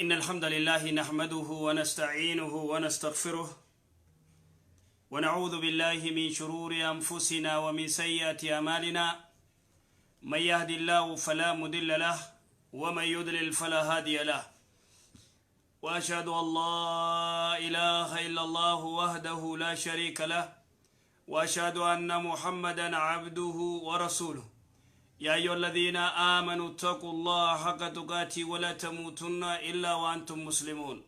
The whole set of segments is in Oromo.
إن الحمد لله نحمده ونستعينه ونستغفره ونعوذ بالله من شرور أنفسنا ومن سيئات أعمالنا، من يهد الله فلا مضل له ومن يضلل فلا هادي له، وأشهد أن لا إله إلا الله وحده لا شريك له، وأشهد أن محمدا عبده ورسوله. يا أيها الذين آمنوا اتقوا الله حق تقاته ولا تموتن إلا وأنتم مسلمون.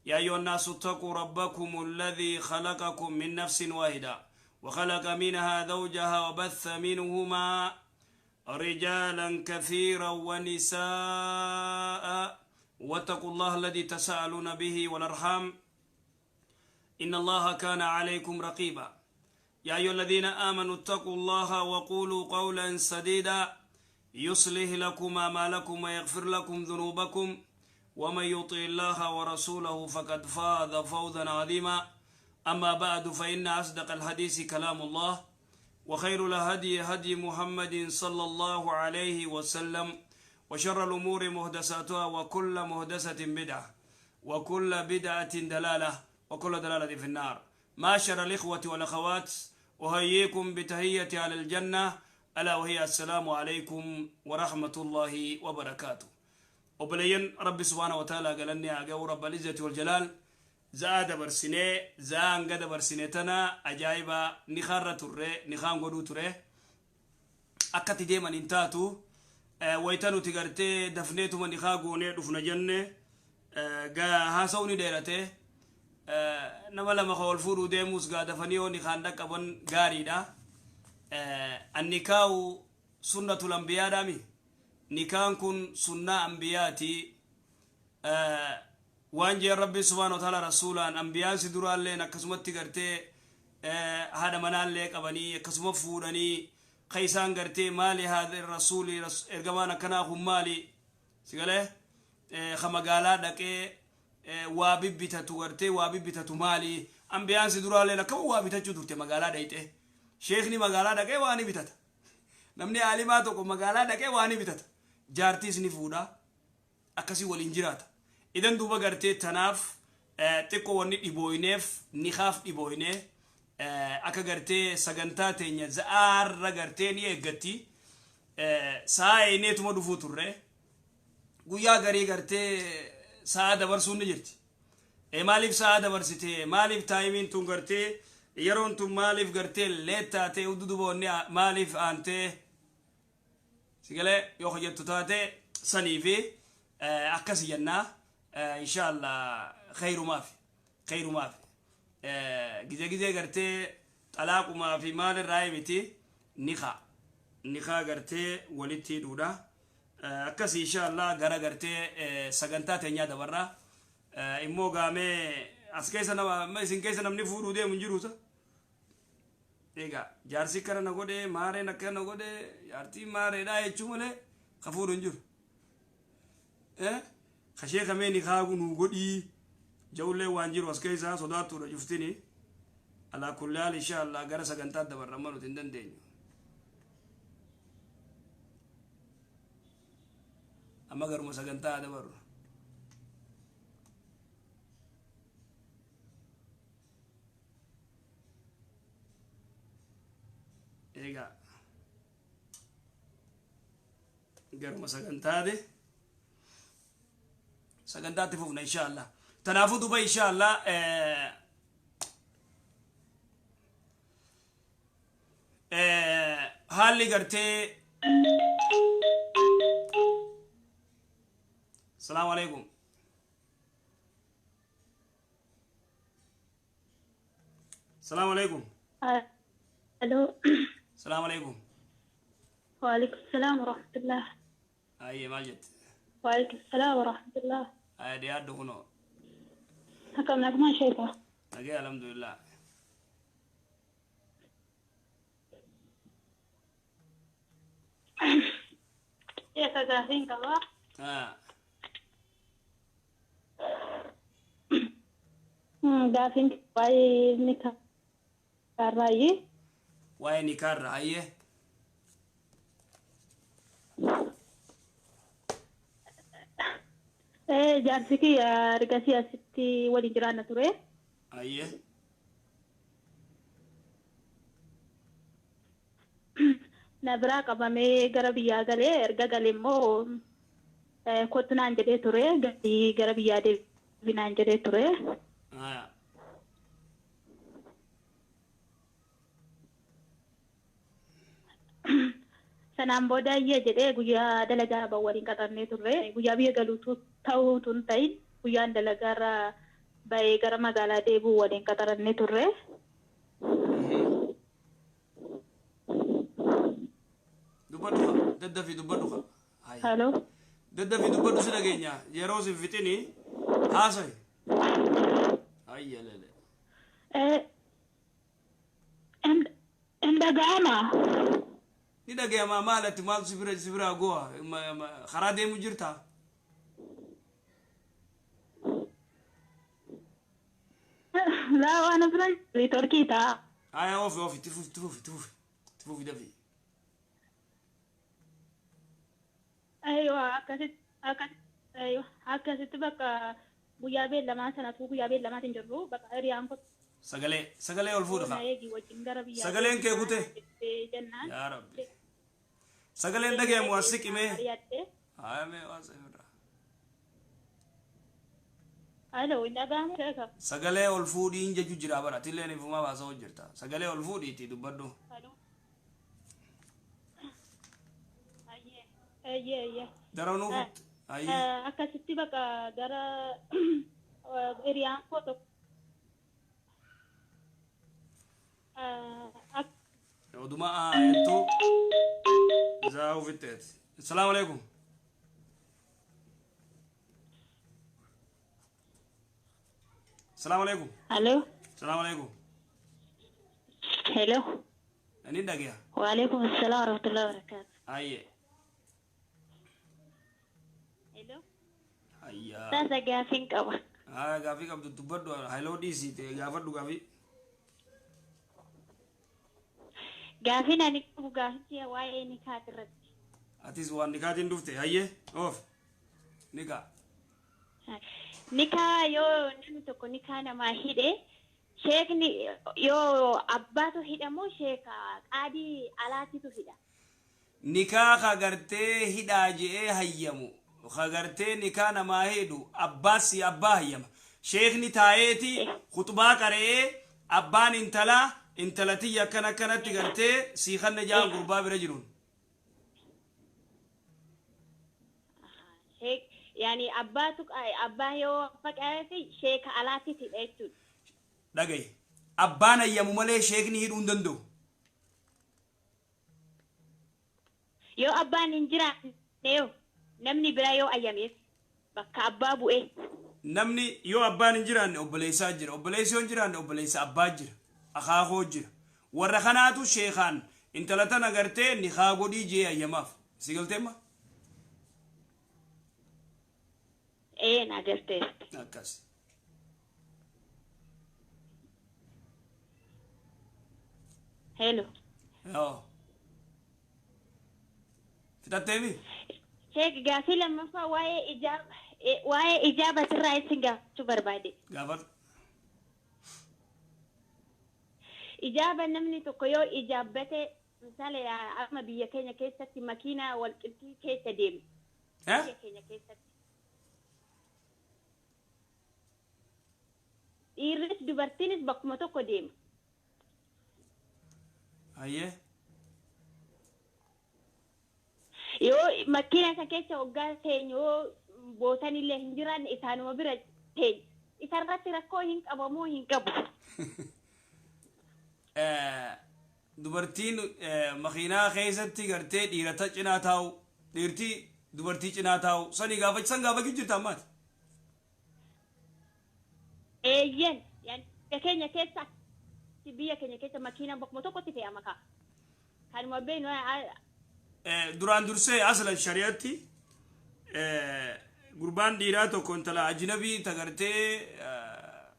يا أيها الناس اتقوا ربكم الذي خلقكم من نفس واحدة وخلق منها زوجها وبث منهما رجالا كثيرا ونساء، واتقوا الله الذي تساءلون به والأرحام إن الله كان عليكم رقيبا. يا أيها الذين آمنوا اتقوا الله وقولوا قولا سديدا يصلح لكم أعمالكم ويغفر لكم ذنوبكم، ومن يطع الله ورسوله فقد فاز فوزا عظيما. أما بعد، فإن أصدق الحديث كلام الله، وخير الهدي هدي محمد صلى الله عليه وسلم، وشر الأمور محدثاتها، وكل محدثة بدعة، وكل بدعة دلالة، وكل دلالة في النار. معاشر الإخوة والأخوات، أحييكم بتحية على الجنة، ألا وهي السلام عليكم ورحمة الله وبركاته. وبلين ربي سبحانه وتعالى قالني أجو رب العزة والجلال زاد برسنة زان قد برسنتنا أجايبا نخارة تره نخان قدو تره أكتي ديما ننتاتو ويتانو تقرتي دفنيتو من نخاقوني دفن جنة هاسوني ديرته nama lama ka wal fuudhuu deemus gaa dafanii yoo nikaan dhaqqaban gaariidha. Annikaa'u sunnatul ambiyaadhaami. Nikaan kun sunnaa ambiyaati. Waan jeen Rabbi subhaanahu wa ta'aala rasuulaan ambiyaan si duraalleen akkasumatti gartee haadha manaallee qabanii akkasuma fuudhanii ka isaan gartee maali haadha rasuuli ergamaan akkanaa kun maali si galee ka magaalaa dhaqee waa bibbitatu gartee waa bibbitatu maali ambiyaan si duraalleen akkama waa bitachuu turte magaalaa dhayxe. Sheekni magaalaa dhaqee waa ni bitata. Namni aalimaa tokko magaalaa dhaqee waa ni bitata. Jaartiis ni fuudha, akkasii waliin jiraata. Idan duuba gartee tanaaf xiqqoo wanni dhibooyneef nikaaf dhibooyne akka gartee sagantaa teenya za'aarra gartee ni eeggatti. Sa'a eeneetuma dhufuu turre guyyaa garii gartee sa'a dabarsuun ni jirti. Maaliif sa'a dabarsite? Maaliif taayimiin tun gartee yeroon tun maaliif gartee leet taate udduduba wanni maaliif aantee sigalee yoo hojjettu taate sanii fi akkasi jennaa. Inshallah khayrumaaf khayrumaaf gizee gizee gartee xalaaqumaa fi maalirraa miti nikaa gartee walitti hidhuudha. Akkasi inshallah gara gartee sagantaa teenyaa dabarra. Immoo gaamee as keessa nama isin keessa namni fuudhuu deemu hin jiru. Egaa jaarsi akkana na godhe maareen akkana na godhe jaartiin maareedha jechuu malee ka fuudhu hin jiru. Kashee kamee nikaa nuu godhii jawullee waan jiru as keessaa sodaattuudha cuftini. Alaa kulli haal inshallah gara sagantaa dabarra amma nuti hin dandeenyu. Amma garuma sagantaa dabarru. Egaa garuma sagantaade sagantaatti fufna inshallah. Tanaafuu duba inshallah haalli gartee. Salaamu alaikum. Salaamu alaikum. Alo. Salaamu alaikum. Waalaikum salaam warahmatullah. Ayyee maal jette? Waalaikum salaam warahmatullah. Ayyee dhiyaadhu kunoo. Akkam nagumaa sheeka? Nagee alhamdulillah. Sheeka gaafiin qabaa. Gaafiin waa'ee nikaarraayyee. Waa'ee nikaarraa ayyee. Jaarsi kiyya ergasii asitti waliin jiraanna ture. Ayyee. Na biraa qabamee gara biyyaa galee erga galee immoo kottu naan jedhee ture galii gara biyyaa deebi naan jedhee ture. Haya. Sanaan booda iyyee jedhee guyyaa dalagaa bahu waliin qaxarnee turre guyyaa biyya galuutu ta'uutu hin ta'in guyyaan dalagaarra bahee gara magaalaa deebi'u waliin qaxarannee turre. Dubbadhu haa. Daddafii dubbadhu haa. Haya. Halo. Daddafii dubbadhu si dhageenya. Yeroo si fixini haasawi. Ayya lele. Hin dhaga'ama. Ni dhagayama maalatti maaltu si bira go'a karaa deemu jirta. Laa waan bira neetworkii ta'a. Haya ofi ofi itti fufi itti fufi itti fufi itti fufi dafii. Aywa akkasitti akkasitti aywa akkasitti bakka guyyaa beellamaa sanatu guyyaa beellamaatiin jirru bakka hiriyaan koo Sagalee sagalee ol fuudha na kaa. eegi wajjin gara biyyaa Sagaleen kee kute. deemnee jennaan. Yaa Rabbi. Sagaleen dhagayamu as siqimee. Ari'attee. Haya mee waan sa'irra. Halo hin dhaga'amu sheeka. Sagalee ol fuudhiin jechuu jira bara atilleen ifumaa baasaa hojjirta. Sagalee ol fuudhiitti dubbadhu. Halo. Ayyee ayyee ayyee. Daranuu kutte. Ayyee. Akkasitti bakka gara hiriyaan koo tokko. Oduma jettu isaa ufitteeti. Assalaamu alaikum. Assalaamu alaikum. Halo. Assalaamu alaikum. Hello. Ani dhagaya. Waalaikum assalam warahmatullahi wabarakatuh. Ayyee. Hello. Ayyaa. Sasa gaafiin qaba. Haa gaafii qabdu dubbadhu haloo dhiisii gaafadhu gaafii. Gaafiin ani qabu gaafichi waa'ee nikaati irratti. Atis waan nikaatiin dhufte hayyee oof nikaa. Nikaa yoo namni tokko nikaa namaa hidhe sheekni yoo abbaatu hidhamoo sheeka qaadii alaatitu hidha. Nikaa kagartee hidhaa je'ee hayyamu kagartee nikaa namaa hidhu abbaas abbaa hayyama. Sheekni taa'eeti khutbaa qara'ee abbaan intalaa intala tiyya akkana akkanatti gartee sii kanna jaan gurbaa bira jiruun. Sheek yaani abbaatu abbaa yoo faqaate sheeka alaatitu hidha jechuudha. Dhagaye abbaan hayyamu malee sheekni hidhuu hin danda'u. Yoo abbaan hin jiraanne yoo namni biraa yoo ayyameef bakka abbaa bu'ee. Namni yoo abbaan hin jiraanne obboleessaa jira obboleessi yoo hin jiraanne obboleessa abbaa jira akaakoo jira warra kanaatu sheekaan intala tana gartee nikaa godhii jee ayyamaaf si galteemma. Ee na galteesti. Akkas. Hello. Yoo. Fixatteemi? Sheek gaafii lammaffaa waa'ee ijaaba waa'ee ijaaba sirraa isin gaafachuu barbaade. Gaafadhu. Ijaaba namni tokko yoo ijaabbate misaala amma biyya keenya keessatti makiinaa wal qixxii keessa deemu. Biyya keenya keessatti. Dhiirris dubartiinis bakkuma tokko deema. Ayyee. Yoo makiina isa keessa hoggaa teenyu yoo bootan illee hin jiraanne isaanuma bira teenya. Isarratti rakkoo hin qabamoo hin qabu. Dubartiin makiinaa keessatti gartee dhiirota cinaa taa'u dhiirtii dubartii cinaa taa'u sanii gaafachisan gaafachuu jirta ammaati. Eeyyen biyya keenya keessa biyya keenya keessa makiinaan bakkuma tokkotti fe'ama kaa. Kanuma beeknu Duraan dursee aslan shari'atti gurbaan dhiiraa tokko intala ajnabii tagartee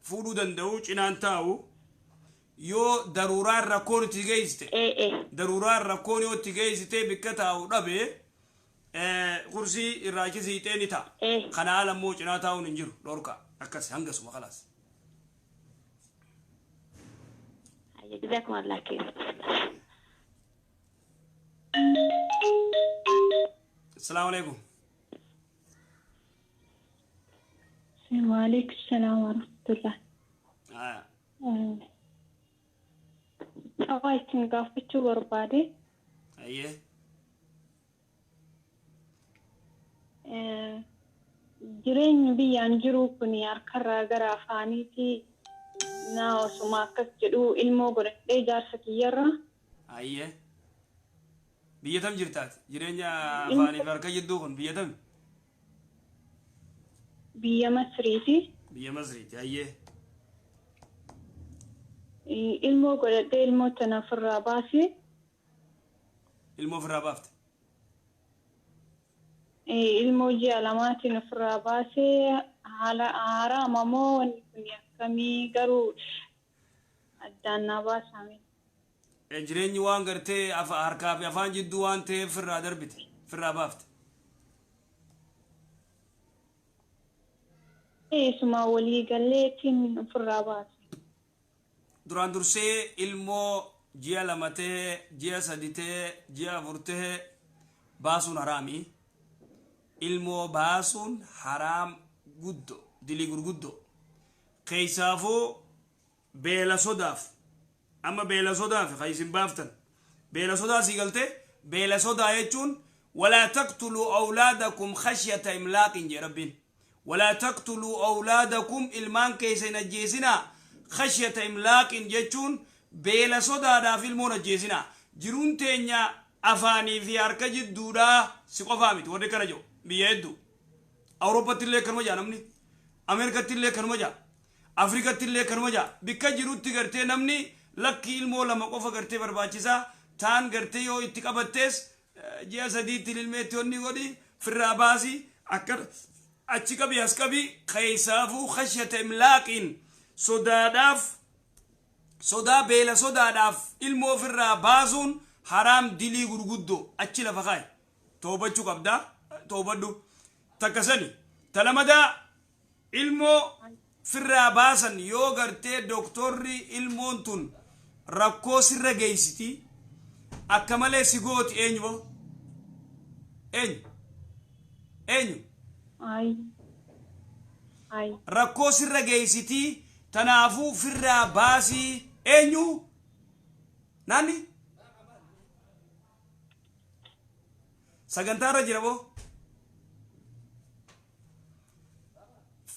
fuudhuu danda'u cinaan taa'u yoo daruuraan rakkoon itti geessite daruuraan rakkoon yoo itti geessite bikka taa'u dhabe Kursii irraa achi siixee ni ta'a. Kana haala immoo cinaa taa'uun hin jiru dhorka akkas hangasuma khalaas. جزاكم الله خير. السلام عليكم. وعليكم السلام ورحمة الله. Awaayitiin gaafachuu barbaade. Ayyee. Jireenyi biyyaan jiru kun harkarraa gara afaaniitti na osuma akkas jedhu ilmoo godhadhee jaarsa kiyyarra. Ayyee. Biyya tam jirtaati? Jireenya afaanii fi harka jidduu kun biyya tami? Biyya Masriiti. Biyya Masriiti, ayyee. Ilmoo godhadhee ilmoo tana ofirraa baase. Ilmoo ofirraa baafte? Ilmoo ji'a lamaatiin ofirraa baasee haala haraama moo wanni kun akkamii garuu addaan naa baasame. Jireenyi waan gartee harkaa fi afaan jidduu waan ta'eef ofirraa darbite, ofirraa baafte. Isuma walii galleetiin ofirraa baase. Duraan dursee ilmoo ji'a 2 ta'e, ji'a 3 ta'e, ji'a 4 ta'e baasuun haraami. Ilmoo baasuun haraam guddoo, dilii gurguddoo. Keessaafuu beela sodaaf, amma beela sodaaf kan isin baaftan. Beela sodaa sii galtee, beela sodaa jechuun walaa taqtuluu awlaadakum khashyata imlaaqin jee Rabbiin. Walaa taqtuluu awlaadakum ilmaan keessa hin ajjeesinaa. Khashyata imlaaqin jechuun beela sodaadhaaf ilmoon ajjeesinaa. Jiruun teenya afaanii fi harka jidduudhaa si qofaa miti warri kana jiru biyya hedduu. Awurooppatti illee kanuma jaa namni, Ameerikatti illee kanuma jaa, Afrikatti illee kanuma jaa. Bikka jirutti gartee namni lakki ilmoo 2 qofa gartee barbaachisaa taan gartee yoo itti qabattees ji'a 3tti ilmeetti onni godhi firraa baasii akka achi qabi as qabi keessaafuu khashyata imlaaqin sodaadhaaf sodaa beela sodaadhaaf ilmoo ofirraa baasuun haraam dilii gurguddoo achi lafa kaaye toobachuu qabdaa toobadhu takka sani talamadaa ilmoo firraa baasan yoo gartee doktorri ilmoon tun rakkoo sirra geessiti akka malee si gooti eenyu boo eenyu eenyu rakkoo sirra geessiti tanaafuu firraa baasii eenyu naanni sagantaarra jira boo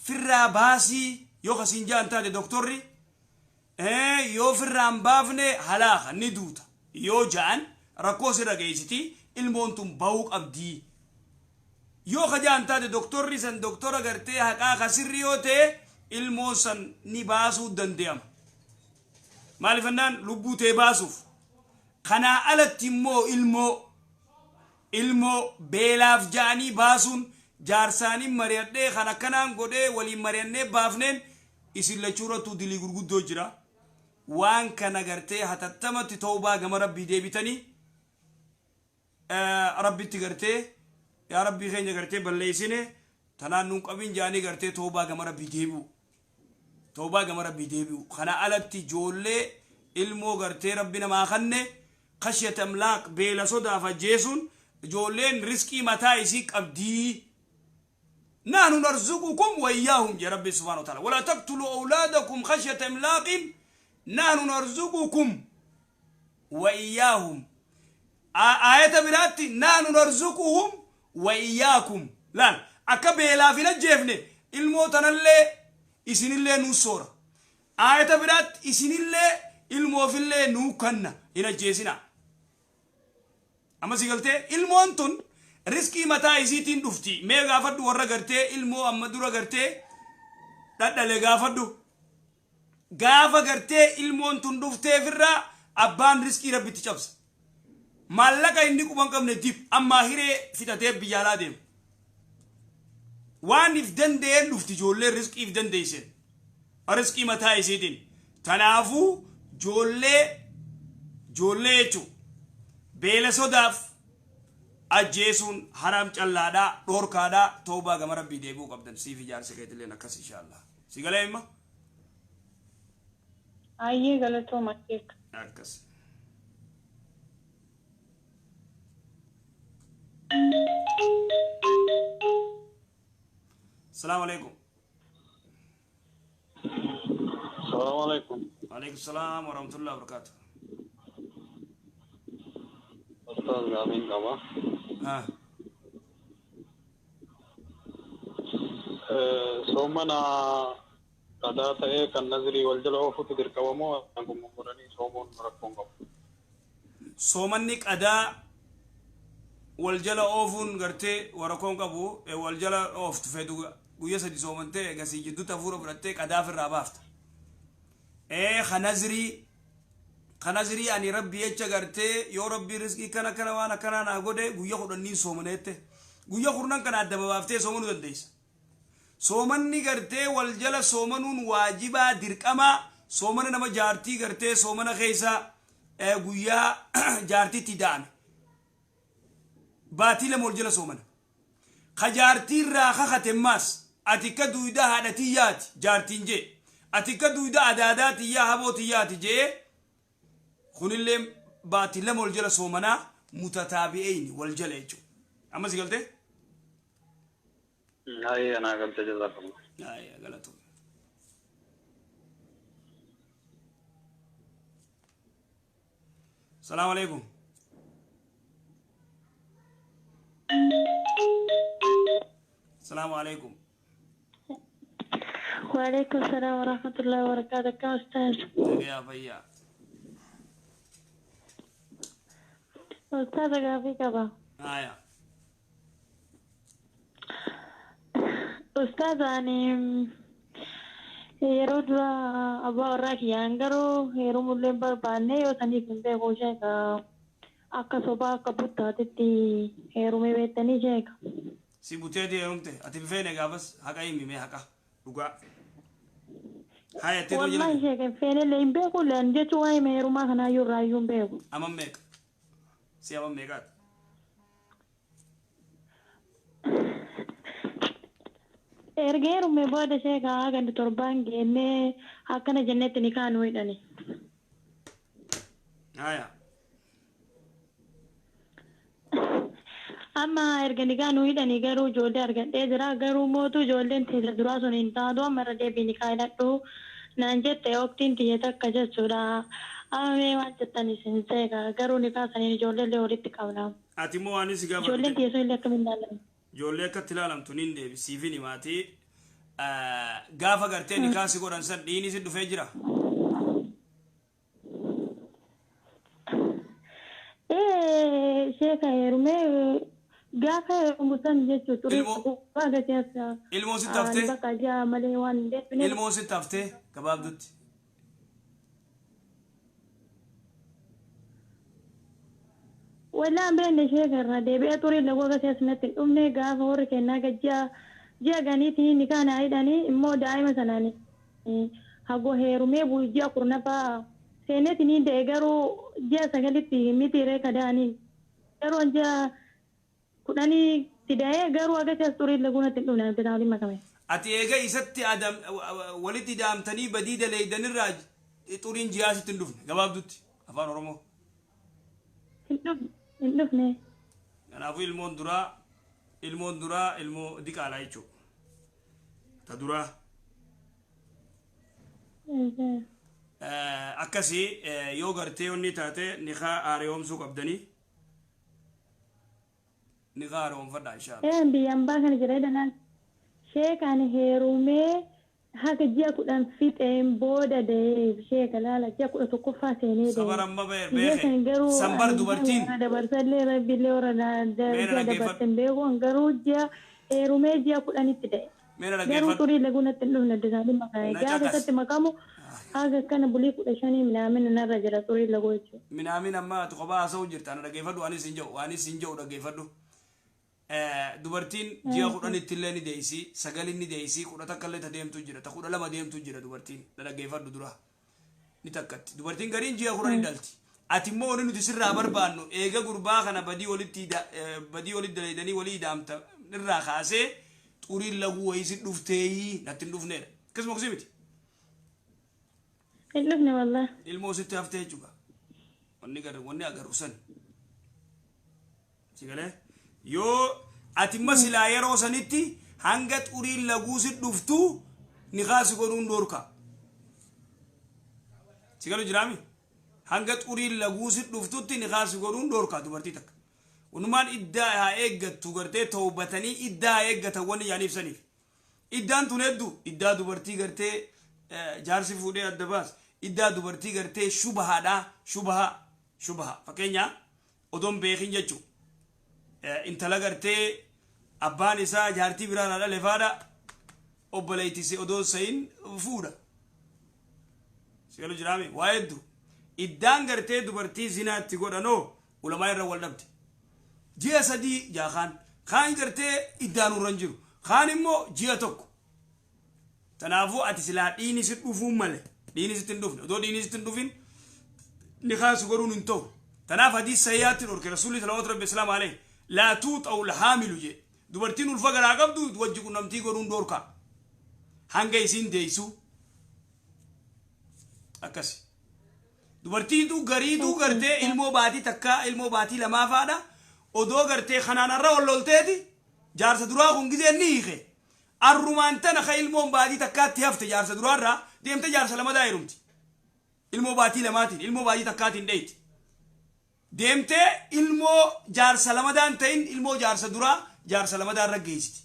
firraa baasii yoo kasiin jaan taate doktorri yoo firraan baafne halaaka ni duuta yoo jaan rakkoo sirra geessiti ilmoon tun bahuu qabdii yoo ka jaan taate doktorri san doktora gartee haqaa ka sirri yoo ta'e ilmoon san ni baasuu danda'ama. Maaliif jennaan lubbuu ta'e baasuuf. Kanaa alatti immoo ilmoo beelaaf ja'anii baasuun jaarsaanii mari'adhee kan akkanaan godhee waliin mari'annee baafneen isin lachuurrattuu dilii gurguddoo jira. Waan kana gartee hatattamatti toobaa gama rabbii deebitanii rabbitti gartee yaa rabbii keenya gartee balleessine tanaan nuun qabin jaanii gartee toobaa gama rabbii deebi'u. Toobaa gama rabbii deebi'u. Kana alatti ijoollee ilmoo gartee rabbi namaa kanne khashyata imlaaq beela sodaaf ajjeesuun ijoolleen riskii mataa isii qabdii. نحن نرزقكم وإياهم يا ربي سبحانه وتعالى. ولا تقتلوا أولادكم خشية إملاق نحن نرزقكم وإياهم. آية براتي نحن نرزقهم وإياكم. لا أكبر في الجفن الموتنا اللي إسن اللي نصور. آية برات إسن اللي المو في اللي نوكنا إلى جيسنا. أما سيقلتي المونتون riskii mataa isiitiin dhufti. Mee gaafadhu warra gartee ilmoo amma dura gartee dhadhale gaafadhu. Gaafa gartee ilmoon tun dhufteefirraa abbaan riskii rabbitti cabsa. Maallaqa inni quban qabne dib ammaa hiree fixatee biyya alaa deema. Waan if danda'een dhufti ijoolleen riskii if dandeesseen. Riskii mataa isiitiin. Tanaafuu ijoollee jechuun beela sodaaf Ajjeesuun haraam callaadhaa dhoorkaadhaa toobaa gama rabbii deebi'uu qabdan siif ijaarsa keetilleen akkas inshaallah. Si galee himma? Ayyee galatooma sheek. Akkas. Salaamu alaikum. Salaamu alaikum. Waalaikum salaam wa rahmatullahi wa barakaatuh. Ustaaz gaafiin qaba. Soomana qadaa ta'ee kan nazirii wal jala oofutu dirqama moo godhanii soomuun rakkoon qabu? Soomanni qadaa wal jala oofuun gartee rakkoon qabu wal jala ooftu feetu guyyaa sadi soomantee gasii jidduutti hafuura fudhattee qadaa ofirraa baafta. Kanazrii ani rabbi jecha gartee yoo rabbi riskii kana kana waan akkanaa naa godhe guyyaa kudhaniin soomaneette guyyaa kurnan kana adda babaaftee soomanuu dandeessa. Soomanni gartee wal jala soomanuun waajibaa dirqamaa soomana nama jaartii gartee soomana keessa guyyaa jaartiitti da'ame. Baatii lama wal jala soomana. Ka jaartii irraa kakate maas ati akka duudaa haadha tiyyaati jaartiin jee ati akka duudaa adaadaa tiyyaa haboo tiyyaati jee kunillee baatii lama wal jala soomanaa mutataabi'eeni wal jala jechuudha. Amma si galtee? Ayyee anaa galte jazakallah. Ayyee galatoom. Salaamu alaikum. Salaamu alaikum. Waalaikum salaam wa rahmatullahi wa barakaatuh. Akkam ustaaz? Nagayaa fayyaa. Ustaaza gaafii qaba. Aya. Ustaaza ani yeroo dura abbaa warraa kiyyaan garuu heerumullee hin barbaanne yoo saniif hin beeku sheeka akka sobaa akka buttaatitti heerumee beektanii sheeka. Si buteeti heerumte ati hin feene gaafas haqa himi mee haqa dhugaa. Haya itti Wallahi sheeka hin feenellee hin beeku leen jechuun waa'ee heerumaa kanaayyuu irraayyuu hin beeku. Amam meeqa? Si amam meeqaati? Erga heerumee booda sheeka gandi torbaan geennee akkana jennetti ni kaanu hidhani. Haya. Amma erga ni kaanu hidhani garuu ijoollee argadhee jira garuu mootuu ijoolleen teessa duraa sun hin taatu amma irra deebii ni kaa'idhadhu naan jette waqtiin tiyya takka jechuudha. Amma mee waan jettan isin sheeka garuu ni kaasaniin ijoollee illee walitti qabna. Ati immoo waan si gaafadhu. Ijoolleen tiyya sun illee akkamiin ilaalamtu? Ijoollee akkatti ilaalamtu niin deebisiifin himaatii gaafa gartee ni kaasi godhan san dhiini si dhufee jira. Sheeka heerumee gaafa heerumu san jechuun xurii waaqa Ilmoo sitti haftee? Bakka ji'a malee waan hin deebine. Ilmoo sitti haftee gabaabdutti. Wallaan beekne sheeka irraa deebi'ee xurii lagoo agarsiisa natti hin dhufne gaafa warri kennaa ji'a ji'a ganiitiin ni kaana hidhanii immoo daa'ima sanaan hagoo heerumee ji'a kurnaffaa seeneeti ni da'e garuu ji'a sagalitti miti reeka da'anii garuu ji'a kudhaniitti da'ee garuu agarsiisa xurii lagoo natti hin dhufne natti taa'u makame. Ati eega isatti walitti daamtanii badii daleeydanirraa xuriin ji'aa sitti hin dhufne gabaabdutti afaan Oromoo. Hin dhufne. Hin dhufne. Kanaafuu ilmoon duraa ilmoo diqaalaa jechuudha. Ta duraa. Akkasii yoo gartee onni taate nikaa haaromsuu qabdanii nikaa haaromfadhaa inshaAllah. Biyyaan baa kana jira danaan sheekaan heerumee haga ji'a 10 fixeen booda da'ee sheeka laala ji'a 11ffaa seenee da'ee. Sabar amma beeke sanbar dubartiin. Dabarsallee rabbiillee warra dabarsan beeku garuu ji'a heerumee ji'a 10tti da'e. Garuu xurii laguu natti hin dhufne adda makame gaafa isatti makamu haga kana bulii 15 minaamin narra jira xurii laguu jechuudha. Minaamin amma ati kophaa haasa'u jirta ana dhaggeeffadhu anis hin jiru anis hin jiru dhaggeeffadhu. Dubartiin ji'a 10tti illee ni deessi 9 ni deessi 11 illee ta deemtu jira ta 12 deemtu jira dubartiin dhaggeeffadhu dura ni takkatti dubartiin gariin ji'a 10 ni dhalti Ati immoo wanni nuti sirraa barbaannu eega gurbaa kana badii walitti dalaydanii walii daamta irraa kaasee xuriin laguu wayii si dhufteeyii natti hin dhufneedha. Akkasuma kusii miti. Hin dhufne wallah. Ilmoo sitti haftee jechuudha. Wanni agarru san. Si galee yoo ati imma silaa yeroo sanitti hanga xuriin laguu si dhuftu ni kaasi godhuun dhoorka. Si galu jiraami? Hanga xuriin laguu si dhuftutti ni kaasi godhuun dhoorka dubartii takka. Wanumaan iddaa haa eeggattu gartee toobatanii iddaa haa eeggatan wanni yaaniif saniif. Iddaan tun hedduu iddaa dubartii gartee jaarsi fuudhee adda baas. Iddaa dubartii gartee shubahaadhaa shubaha fakkeenya odoon beekin jechuudha. Intala gartee abbaan isaa jaartii biraan haadha lefaadha obboleettise odoon sayin fuudha. Sigalu jiraame waa hedduu. Iddaan gartee dubartii zinaatti godhanoo ulamaa irra wal dhabde. Ji'a 3 jaakaan kaan gartee iddaan urran jiru kaan immoo ji'a 1. Kanaafuu ati silaa dhiini si dhufuu malee dhiini sitti hin dhufne odoo dhiini sitti hin dhufin ni kaasu godhuun hin ta'u. Kanaaf hadiis sayyaatti dhorke rasuulli salawaatu rabbi islaam alayhi laa tuuxa'u lhaamilu jee dubartiin ulfa garaa qabdu wajji qunnamtii godhuun dhorka hanga isiin deessu akkasi. Dubartiitu gariitu gartee ilmoo baatii takka ilmoo baatii lamaa faadha odoo gartee kanaan irra ol lolteeti jaarsa duraa kun gizeen ni hiike. Arrumaan tana ka ilmoon baatii takkaatti hafte jaarsa duraarraa deemte jaarsa lamadaa heerumti. Ilmoo baatii lamaatiin ilmoo baatii takkaatiin dheeyti. Deemtee ilmoo jaarsa lamadaan ta'in ilmoo jaarsa duraa jaarsa lamadaan raggeessiti.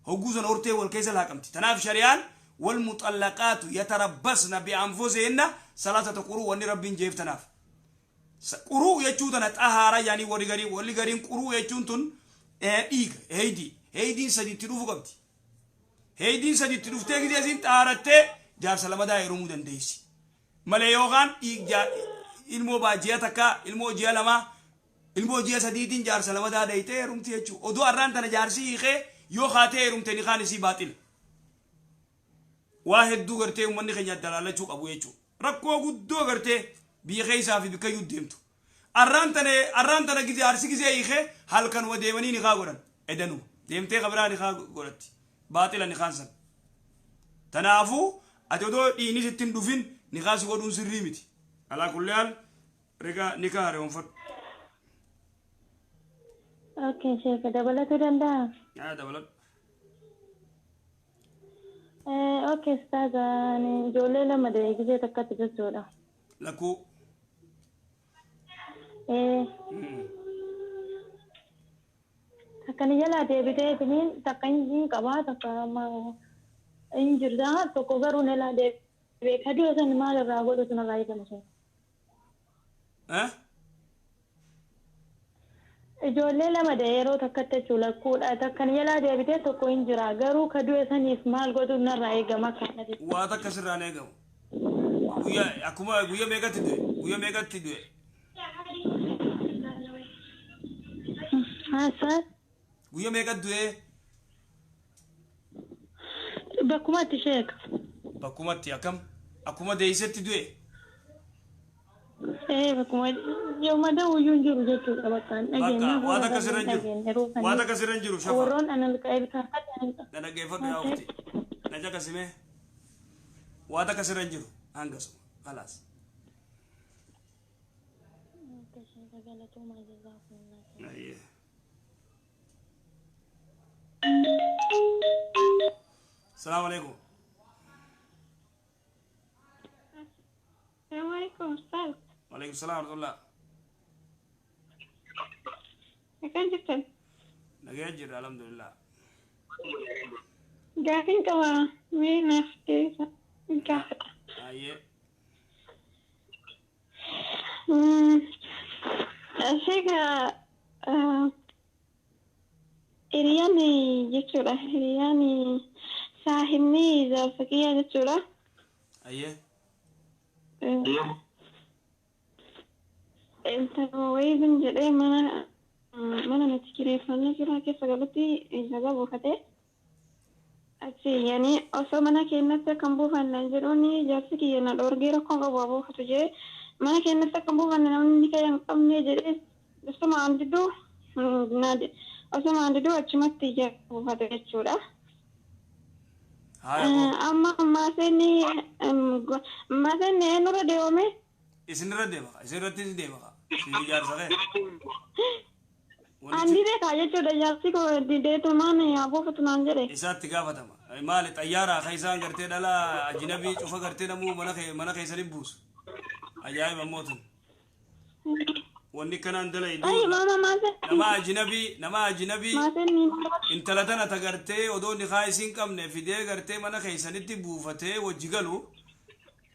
Hogguu sana hortee wal keessa laaqamti. Tanaaf shari'aan wal muxallaqaatu yatarabbasna bi'anfusihinna salaasata quruu wanni rabbiin jeef tanaaf. Quruu jechuu tana xahaara yaanii warri gariin quruu jechuun tun dhiiga heydii heydiin sadiitti dhufu qabdi. Heydiin sadiitti dhuftee gisee isiin xaarattee jaarsa lamadaa heerumuu dandeessi. Malee yookaan ilmoo ji'a takka ilmoo ji'a lamaa ilmoo ji'a sadiitiin jaarsa lamadaa dheeytee heerumti jechuudha. Odoo arraan tana jaarsi hiikee yoo kaatee heerumte ni kaan isii baaxila. Waa hedduu gartee uummanni keenya dalaalachuu qabu jechuudha. Rakkoo guddoo gartee biyya keessaa fi bikka iyyuu deemtu. Arraan tana jaarsi gisee hiikee halkanuma deemanii ni kaa godhan. Edanuma deemtee kabiraa ni kaa godhatti. Baaxila ni kaan san. Kanaafuu ati odoo dhiini sitti hin dhufin ni kaasi godhuun sirrii miti. Alaa kulli haal rigaa ni kaa hareewwanfadhu. Okay, sheeka dabalatuu danda'a? Yaa dabaladhu. Okay, ustaaza ijoollee lama deegisee takkatti jechuudha. Lakkuu. Takka ni jalaa deebitee isiniin takka hin qabaa takka hin jirta tokko garuu ni jalaa deebitee kaduu san maal irraa godhutu narraa eegamu sun. Ijoollee lama yeroo takkatti jechuudha lakkuudha takka ni jalaa deebitee tokko hin jira garuu kaduu saniif maal godhutu narraa eegama akka. Waa takka sirraan eegamu. Guyyaa akkuma guyyaa meeqatti du'e guyyaa meeqatti du'e. Haa. Guyyaa meeqatti du'e? Bakkumatti sheeka. Bakkumatti akkam? Akkuma deeysetti du'e? Bakkuma yooma da'u iyyuu hin jiru jechuudha bakka hin dhageenye. Bakka waan akka sirra hin jiru. Waan akka sirra hin jiru shafa. Warroon anan Na dhaggeeffadhu yaa ufti. Na caqasimee. Waan akka sirra hin jiru hangasuma. Khalaas. السلام عليكم. السلام عليكم أستاذ. وعليكم السلام ورحمة الله. كيف جبتن؟ نجي الحمد لله. قاعدين كوا مين نحكي قاعد. أيه. شيء Hiriyaani jechuudha. Hiriyaani saahibni jaarsa jechuudha. Ayyee. Intala wayiin jedhee mana nuti kireeffannee jira keessa galutti jaga buufatee achi yaani osoo mana keenyatti kan buufannan jedhuun jaarsi kiyya na dhoorgee rakkoon qabu haa buufatu jee Mana keenyatti akka buufanne namni ni kayya hin qabne jedhee osuma diduu osuma diduu achumatti ija buufate jechuudha. Amma maaseenni eenyurra deemame? Isinirra deema, isinirrattis deema. Siin ijaarsa kee. Andi beekaa jechuudha jaarsi koo dideetumaan yaa buufatu naan jedhe. Isaatti gaafatama. Maali xayyaaraa ka isaan gartee dhala ajinabii cufa gartee namuu mana keessanii buusu. Ajaa'iba mootum. Wanni kanaan dala nama ajinabii intala tana ta gartee odoo nikaa isiin qabne fidee gartee mana keessanitti buufatee wajji galu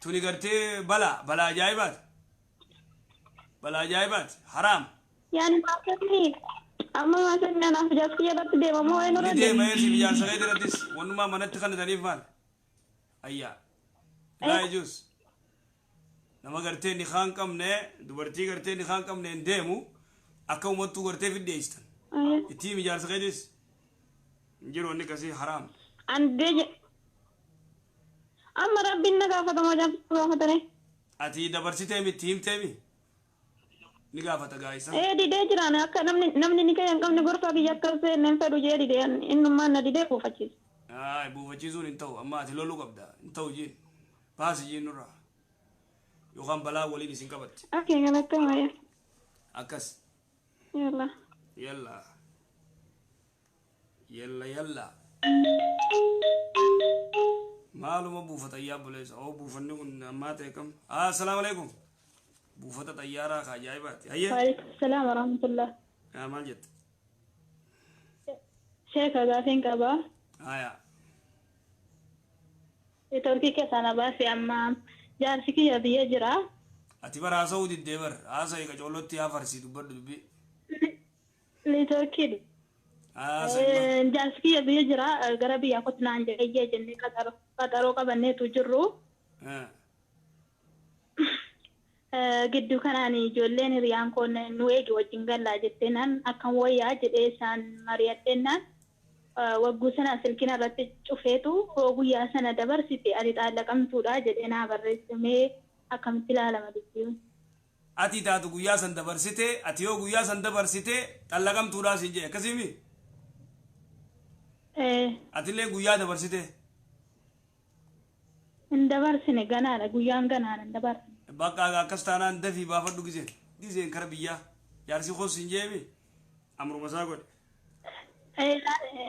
tuni gartee balaa ajaa'ibaati. Balaa ajaa'ibaati. Haraam. Yaani maaseenni amma maaseenni anaaf jaarsi irratti deema moo eenyurra deema? Ni deema eessi ijaarsa kee irrattis wannumaa manatti kannataniif maal? Ayyaa. Laa ijuus. Nama gartee nikaa hin qabne dubartii gartee nikaa hin qabne hin deemu akka uummattuu gartee fiddeesstan. Ittiin ijaarsa keetis hin jiru wanni akkasii haraam. Amma rabbiin na gaafatama jaarsa gaafatane. Ati dabarsitee miti himteemi? Ni gaafata gaa'isa. Didee jiraan akka namni ni kayya hin qabne gorfaa kiyya akka seenne hin fedhu jee didee innummaan na didee buufachiisa. Buufachiisuun hin ta'u amma ati loluu qabda hin ta'u jiin baasi jiin nurraa. Yookaan balaa waliin isin qabatti. Okei, galatoomaa. Akkas. Yalla. Yalla. Yalla yalla. Maaluma buufata yaa buleessa. Oo buufanni kun ammaa ta'e kam? Assalaamu alaikum. Buufata xayyaaraa ka ajaa'ibaati. Hayyee. Waalaikum salaam wa rahmatullah. Maal jette? Sheeka gaafiin qabaa. Haya. Turkii keessaa na baase amma jaarsi kiyya biyya jira. Ati bara haasa'uu diddee bar haasa'ii qacoollotti haa farsii dubbadhu dubbii. Turkii. Jaarsi kiyya biyya jira gara biyyaa kottu naan jedhee jennee qaxaroo qabanneetu jirru. Gidduu kanaan ijoolleen hiriyaan koo nu eegi wajjin gallaa jetteenaan akkam wayyaa jedhee isaan mari'adheennaan wagguu sana silkina irratti cufeetu guyyaa sana dabarsite ani xaallaqamtuudha jedhee naa barreessamee akkamitti ilaalama dubbiin. Ati taatu guyyaa san dabarsite ati yoo guyyaa san dabarsite xaallaqamtuudha siin jedhe akkasiimi? Atillee guyyaa dabarsite? Hin dabarsine ganaadha guyyaan ganaadha hin dabarsine. Bakka akkas taanaan dafii baafadhu giseen kara biyyaa jaarsi koos hin jeemi amruma isaa godhe.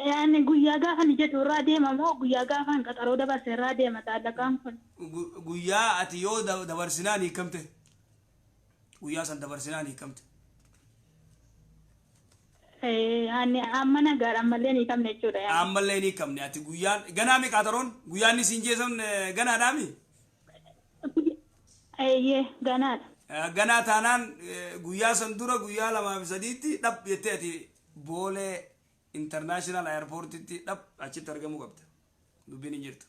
Yaani guyyaa gaafa ni jedhu irraa deema moo guyyaa gaafa hin qaxaroo dabarse irraa deema xaallaqaan kun? Guyyaa ati yoo dabarsinaan hiikamte guyyaa san dabarsinaan hiikamte. Yaani amma nagaadha ammallee hin hiikamne jechuudha. Ammallee hin hiikamne ati guyyaan ganaa mi qaxaroon guyyaan ni siin jeesan ganaadhaami? Eeyyee ganaadha. Ganaa taanaan guyyaa san dura guyyaa 2 fi 3tti dhab jettee ati Boolee international airportitti dhab achitti argamuu qabda. Dubbiin hin jirtu.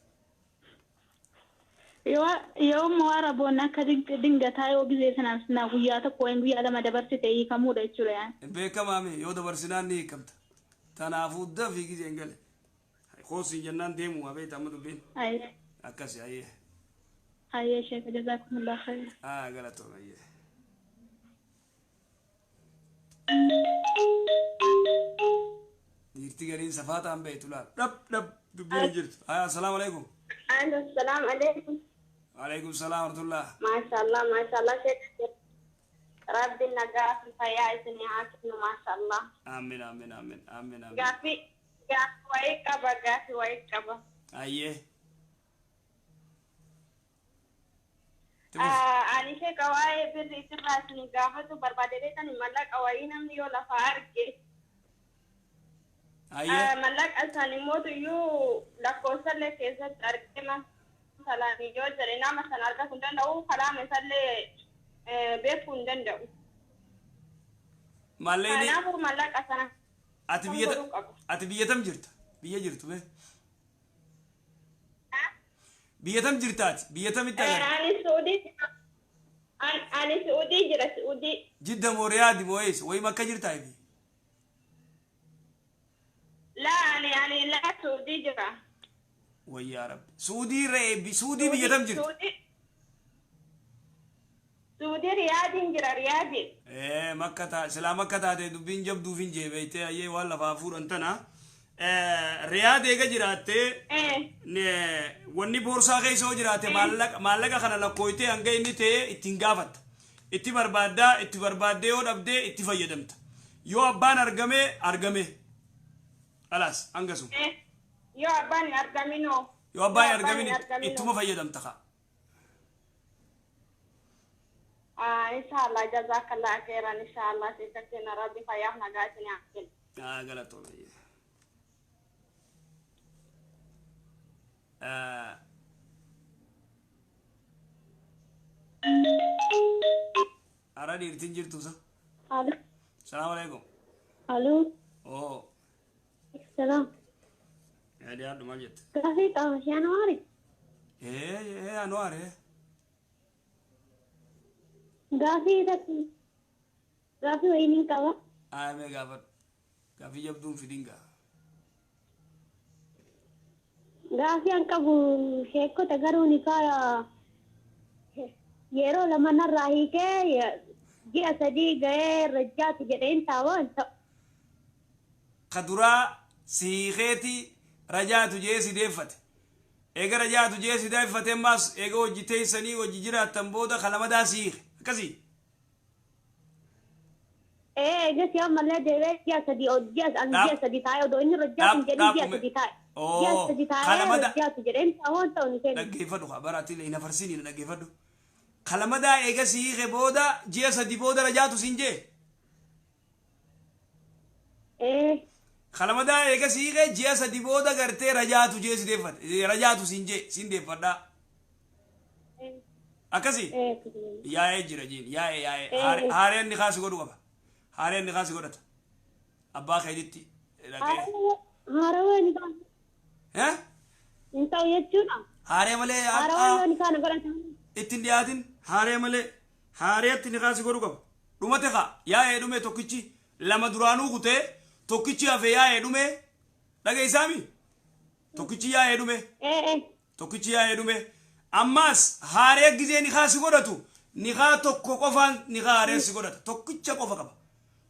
Yoo mo'ara boonna akka dingataa yoo gisee sanaaf na guyyaa tokko wayin guyyaa 2 dabarsite hiikamuudha jechuudha yaani. Beekamaame yoo dabarsinaan ni hiikamta. Tanaafuu dafii gisee hin gale. Koosiin jennaan deemu haa beekta amma dubbiin. Akkasi hayyee. Hayyee sheeka jazaakumullah khayr. Galatooma hayyee. Dhiirti gariin safaa ta'an beektu laal. Dhab dhab dubbiin hin jirtu. Assalaamu alaikum. Assalaamu alaikum. Alaikum salaam wa rahmatullah. Maashaallah maashaallah sheeka. Rabbi nagaa fi fayyaa isinii haa kennu maashaallah. Amiin amiin amiin amiin amiin. Gaaffii wayii qaba gaaffii wayii qaba. Hayyee. Ani sheeka waa'ee birrii isirraa isin gaafatu barbaadee mallaqa wayii namni yoo lafaa arge. Mallaqa isaan immoo iyyuu lakkoofsallee keessatti argama salaan yoo jedhe nama sana argachuu hin danda'u kalaama isallee beekuu hin danda'u. Mallee Kanaafuu mallaqa sana. Ati biyya tam jirta? Biyya jirtu bee? Biyya tam jirtaati? Biyya tamitti agarra? Ani Suudii jira Suudii. Jidda moo Riyaadi moo eessa? Wayim akka jirtaa ifi? Laa ani laa Suudii jira. Wayyaa Rabbi. Suudii reebi Suudii biyya tam jirta? Suudii Riyaadiin jira Riyaadii. Makka taa silaa makka taate dubbiin jabduuf hin jeebeeytee ayyee waan lafaa fuudhan tana. Riyaad eega jiraattee wanni boorsaa keessa yoo jiraate maallaqa kana lakkooytee hanga inni ta'e ittiin gaafatta. Itti barbaaddaa itti barbaaddee yoo dhabdee itti fayyadamta. Yoo abbaan argame argame. Alaas hanga sun. Yoo abbaan hin argaminoo. Yoo abbaan hin argamin ittuma fayyadamta kaa. Inshallah jazakallah khairan inshallah sheekha rabbi fayyaaf nagaa isin haa kennu. Galatoome. Ara dhiirtiin jirtu sa. Alo. Salaamu alaikum. Alo. Oo. Salaam. Dhiyaadhu maal jette? Gaafii qaba Januwaari. Ee Anuwaar ee. Gaafii irratti gaafii wayii qaba. Mee gaafadhu. Gaafii jabduun fidin gaa. Gaafii an qabu sheekota garuu ni faaya yeroo lama narraa hiikee ji'a 3 ga'ee rajjaatu jedheen taa'u hin ta'u. Ka duraa si hiikeeti rajaatu jee si deeffate. Eega rajaatu jee si deeffate ammaas eega hojii teessanii hojii jiraattan booda ka lamadaa si hiike. Akkasii. Eegas yoo ammallee deebi'ee ji'a 3 ji'a ji'a 3 taa'ee odoo inni rajjaatu hin jedhin ji'a 3 taa'e. Ji'a 3 taa'ee rajjaatu jedheen taa'u hin ta'u ni kennu. Dhaggeeffadhu kaa baraatii hin afarsiin dhaggeeffadhu. Ka lamadaa eega si hiike booda ji'a 3 booda rajaatu siin jee. Ka lamadaa eega si hiike ji'a 3 booda gartee rajaatu jee si deeffate. Rajaatu siin jee siin deeffadhaa. Akkasii. Yaa'ee jira jiin yaa'ee yaa'ee haareen ni kaasi godhu qaba. Haareen ni kaasi godhata. Abbaa keetitti dhaqee. Haarawaa ni kaasi. Hin ta'u jechuudha. Haaree malee. Haarawaa yoo ni kaana godhata. Ittiin dhiyaatin haaree malee haareetti ni kaasi godhu qaba. Dhumate kaa yaa'ee dhume tokkichi lama duraanuu kutee tokkichi hafe yaa'ee dhume dhageessaami. Tokkichi yaa'ee dhume. Tokkichi yaa'ee dhume. Ammas haaree gizee ni kaasi godhatu ni kaa tokko qofaan ni kaa haaree si godhata tokkicha qofa qaba.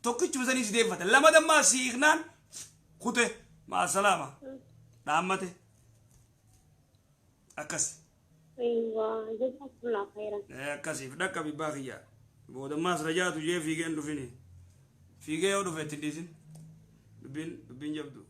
Tokkichuma sanii si deeffata lama dammaa si hiiknaan kute maasalaama dhaammate akkas. Akkasiif dhaqqa bibbaa kiyyaa boodammaas rajaatu jee fiigee hin dhufini fiigee yoo dhufe itti dhiisin dubbiin dubbiin jabdu.